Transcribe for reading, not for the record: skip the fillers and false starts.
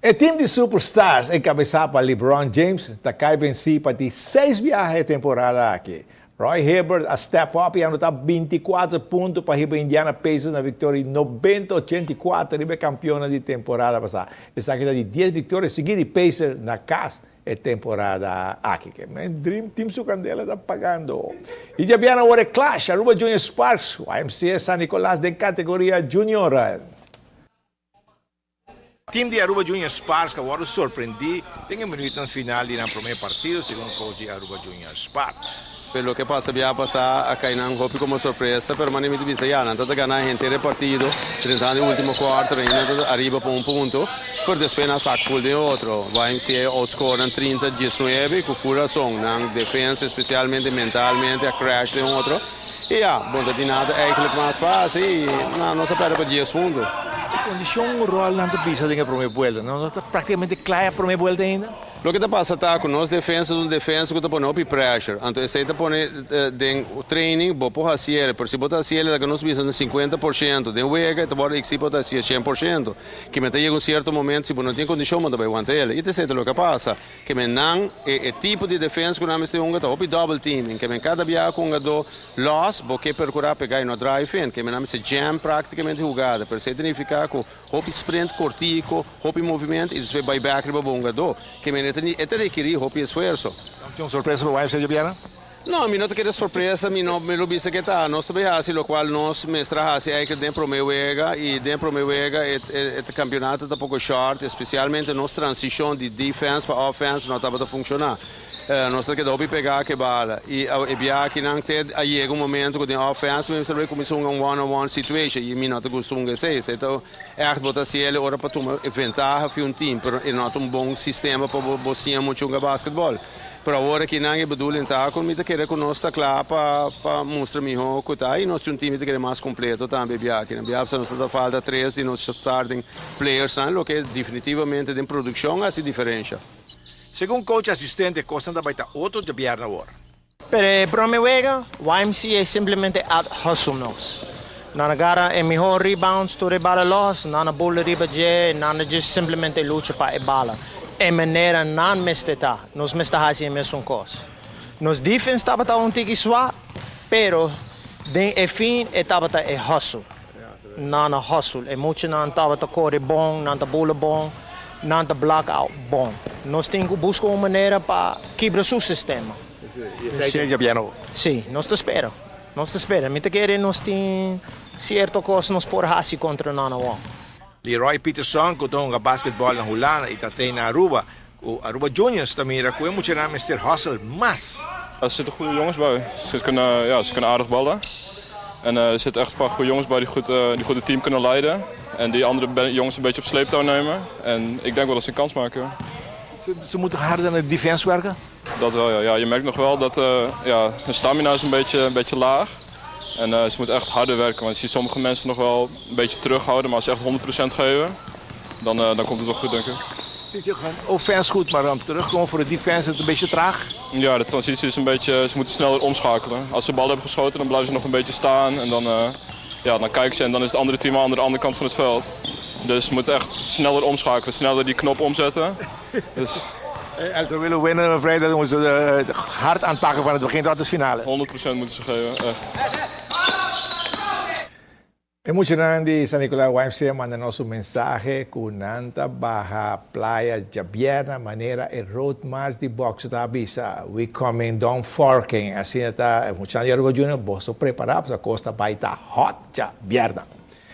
E team di Superstars, encabesa pa LeBron James, ta cay venci pa di seis biaha e temporada aki. Roy Hibbert a step up y anota 24 punto pa hiba Indiana Pacers na victoria 90-84 riba campeon di temporada pasa. Esaki ta di 10 victoria sigui di Pacers na cas e temporada aki. Kemen Dream Team su candela ta pagando. Y diabierna awor e clash, Aruba Junior Sparks, YMCA San Nicolas den categoria Junior. Team di Aruba Junior Sparks a wordo sorprendi den e minuutnan final di nan prome partido, segun coach di Aruba Junior Sparks. Pero loke pasa bia pasa a cay nan hopi como sorpresa, pero mane mi ta bisa ya, nan ta gana henter e partido, drentando e ultimo cuarto, ainda ta ariba pa un punto, pero despues nan sak full den otro. YMCA outscore nan 30-19 cu full razon, nan defensa, especialmente mentalmente, a crash den otro. Y ja, bon, dat di nada eigenlijk mas fácil y nou, nos a perde pa 10 punto. E condicion rol nan ta bisa den e prome vuelta, no? No ta practicamente cla e prome vuelta ainda? Loke ta pasa ta cu nos defensa ta un defensa cu ta pone hopi pressure. Anto esey ta pone den training bo por haciele, pero si bo ta haciele laga nos bisa na 50% den wega e ta wordo exigi pa bo ta hacié 100%. Kimen ta yega un cierto momento si bo no tin condicion bo ta bay wanta ele. Y ta esey ta loke a pasa. Kemen nan e tipo di defensa cu nan mester hunga ta hopi double teaming. Kemen cada biaha cu hungador los bo ke percura pa e guy no drive in. Kemen nan mester jam practicamente hugada. Pero esey ta nifica cu hopi sprint cortico, hopi movimento y despues bay back riba bo hungador. Kemen e ta rekeri hopi esfuerso. Tin un sorpresa pa YMCA djabièrnè? No, mi no ta kere sorpresa, mi no mi lo bisa ke ta. Nos ta bay haci locual nos mester a haci eigenlijk den prome wega y den prome wega e e campeonato ta poco short, especialmente nos transicion di defense pa offense no tabata funciona. Nos ta keda hopi pega cu e bala y e biaha akinan te a yega un momento cu den offense mi mester bay cuminsa hunga un one on one situation y mi no ta gusta hunga esey. Esey ta echt bo ta haci el ora pa tuma e ventaha fi un team, pero e no ta un bon sistema pa bo siña mucha hunga basketball. Pero awor aki nan e bedoeling ta cu mi ta kere cu nos ta cla pa pa mustra miho cu ta y nos tin un team mi ta kere mas completo tambe bia aki nan. Bia nos ta falta tres di nos starting players nan loke definitivamente den produccion a haci diferencia. Segun coach asistente cosnan ta bay ta otro djabièrnè awor. Pero e prome wega, YMCA simplemente out hustle nos. Nan a gara e miho rebounds tur e bala los, nan a bula riba dje, nan a just simplemente lucha pa e bala. E manera nan mester ta, nos mester haci e mesun cos. Nos defense tabata un tiki swa, pero den e fin e tabata e hustle. Nan a hustle, e muchanan tabata core bon, nan ta bula bon, nan ta block out bon. Nos tin cu busca un manera pa kibra su sistema. Si, nos ta spera. Nos ta spera. Mi ta kere nos tin cierto cos nos por haci contra nan awor. Leroy Peterson, cu ta hunga basketball na Hulanda y ta train na Aruba, cu Aruba Juniors, ta mira cu e muchanan mester hustle mas. Er zitten goede jongens bij. Ze kunnen, ja, ze kunnen aardig ballen. En er zitten echt een paar goede jongens bij die goed het team kunnen leiden. En die andere jongens een beetje op sleeptouw nemen. En ik denk wel dat ze een kans maken. Ze moeten harder aan de defense werken? Dat wel, ja. Ja, je merkt nog wel dat ja, hun stamina is een beetje laag. En ze moeten echt harder werken. Want je ziet sommige mensen nog wel een beetje terughouden. Maar als ze echt 100% geven, dan komt het wel goed, denk ik. Zit je gewoon offense goed, maar dan terugkomen voor de defense is het een beetje traag? Ja, de transitie is een beetje, ze moeten sneller omschakelen. Als ze bal hebben geschoten, dan blijven ze nog een beetje staan. En dan, ja, dan kijken ze en dan is het andere team al aan de andere kant van het veld. Dus ze moeten echt sneller omschakelen, sneller die knop omzetten. Dus. En ze willen winnen vrijdag, dan moeten ze hard aanpakken van het begin tot de finale. 100% moeten ze geven, echt. E muchanan di San Nicolas YMCA manda nos un mensahe cu nan ta baha Playa djabièrnè manera e Road March di boxe ta avisa. "We coming down forking." Asina ta, muchanan di Aruba Junior, boso prepara, pasobra cos ta bay ta hot djabièrnè.